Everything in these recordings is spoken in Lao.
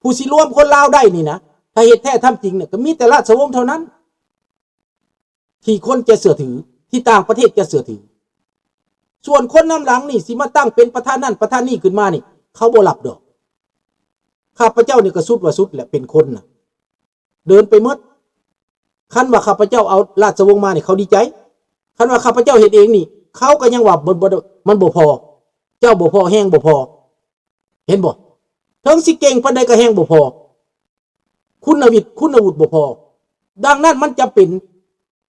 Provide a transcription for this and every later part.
ຜູ້ຊິລວມຄົນລາວໄດ້ນີ້ນະ ຖ້າເຮັດແທ້ທຳຈິງນະ ກໍມີແຕ່ລາຊະວົງເທົ່ານັ້ນ ທີ່ຄົນຈະເຊື່ອຖື ທີ່ຕ່າງປະເທດຈະເຊື່ອຖື. ສ່ວນຄົນນຳຫຼັງນີ້ ຊິມາຕັ້ງເປັນປະທານນັ້ນປະທານນີ້ຂຶ້ນມານີ້ ເຂົາບໍ່ຮັບດອກ. ຂ້າພະເຈົ້ານີ້ກໍສຸດວ່າສຸດແຫຼະ ເປັນຄົນນະ ເດີນໄປໝົດ. ຄັນວ່າຂ້າພະເຈົ້າເອົາລາຊະວົງມານີ້ ເຂົາດີໃຈ. ຄັນວ່າຂ້າພະເຈົ້າເຮັດເອງນີ້ ເຂົາກໍຍັງວ່າ ບໍ່ ບໍ່ ມັນບໍ່ພໍ, ເຈົ້າບໍ່ພໍ, ແຮງບໍ່ພໍ. ເຫັນບໍ່? ເຖິງຊິເກັ່ງປານໃດກໍແຮງບໍ່ພໍ, ຄຸນນະວິດ ຄຸນນະວຸດບໍ່ພໍ. ດັ່ງນັ້ນມັນຈຳເປັນ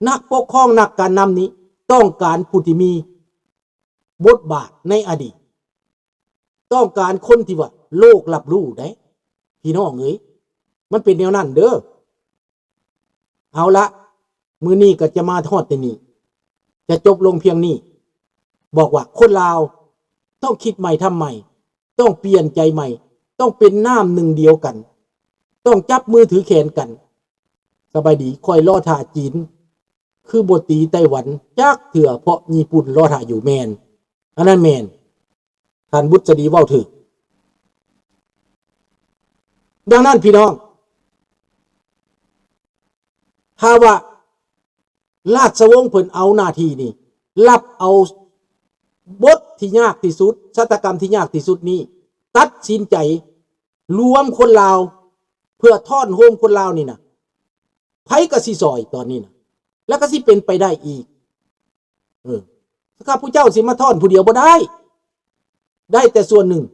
ນັກປົກຄອງ ນັກການນຳນີ້ ຕ້ອງການຜູ້ທີ່ມີບົດບາດໃນອະດີດ, ຕ້ອງການຄົນທີ່ວ່າໂລກຮັບຮູ້ໄດ໋ ພີ່ນ້ອງເອີຍ, ມັນເປັນແນວນັ້ນເດີ. ເອົາລະ ມື້ນີ້ກໍຈະມາຮອດແຕ່ນີ້ ຈະຈົບລົງພຽງນີ້. ບອກວ່າຄົນລາວຕ້ອງຄິດໃໝ່ທຳໃໝ່, ຕ້ອງປ່ຽນໃຈໃໝ່, ຕ້ອງເປັນນ້ຳໜຶ່ງດຽວກັນ, ຕ້ອງຈັບມືຖືແຂນກັນ. ສະບາຍດີ, ຂ້ອຍລໍຖ້າຈີນ ຄືບໍ່ຕີໄຕ້ຫວັນຈັກເທື່ອ ເພາະຍີ່ປຸ່ນລໍຖ້າຢູ່. ແມ່ນ, ອັນນັ້ນແມ່ນ. ທ່ານບຸດສະດີເວົ້າຖືກ. ດັ່ງນັ້ນພີ່ນ້ອງ, ຖ້າວ່າລາຊະວົງເພິ່ນເອົາໜ້າທີ່ນີ້ ຮັບເອົາບົດທີ່ຍາກທີ່ສຸດ, ຊະຕາກຳທີ່ຍາກທີ່ສຸດນີ້, ຕັດສິນໃຈລວມຄົນລາວ ເພື່ອທ້ອນໂຮມຄົນລາວນີ້ນະ, ໃຜກໍຊິຊ່ອຍຕອນນີ້ນະ, ແລ້ວກໍຊິເປັນໄປໄດ້ອີກ. ເອີ ຂ້າພະເຈົ້າຊິມາທ້ອນຜູ້ດຽວບໍ່ໄດ້, ໄດ້ແຕ່ສ່ວນໜຶ່ງ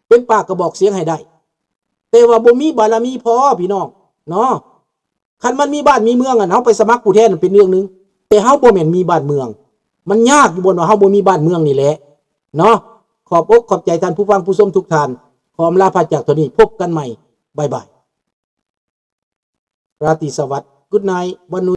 ເປັນປາກກະບອກສຽງໃຫ້ໄດ້, ແຕ່ວ່າບໍ່ມີບາລະມີພໍ ພີ່ນ້ອງເນາະ. ຄັນມັນມີບ້ານມີເມືອງ ອັນເຮົາໄປສະໝັກຜູ້ແທນນັ້ນເປັນເລື່ອງໜຶ່ງ, ແຕ່ເຮົາບໍ່ແມ່ນມີບ້ານເມືອງ, ມັນຍາກຢູ່ບ່ອນວ່າເຮົາບໍ່ມີບ້ານເມືອງນີ້ແຫຼະເນາະ. ຂອບອົກຂອບໃຈທ່ານຜູ້ຟັງຜູ້ຊົມທຸກທ່ານ. ຂໍອຳລາພາຈາກເທົ່ານີ້, ພົບກັນໃໝ່. ບາຍບາຍ. ລາຕີສະຫວັດ. Good night. ວັນ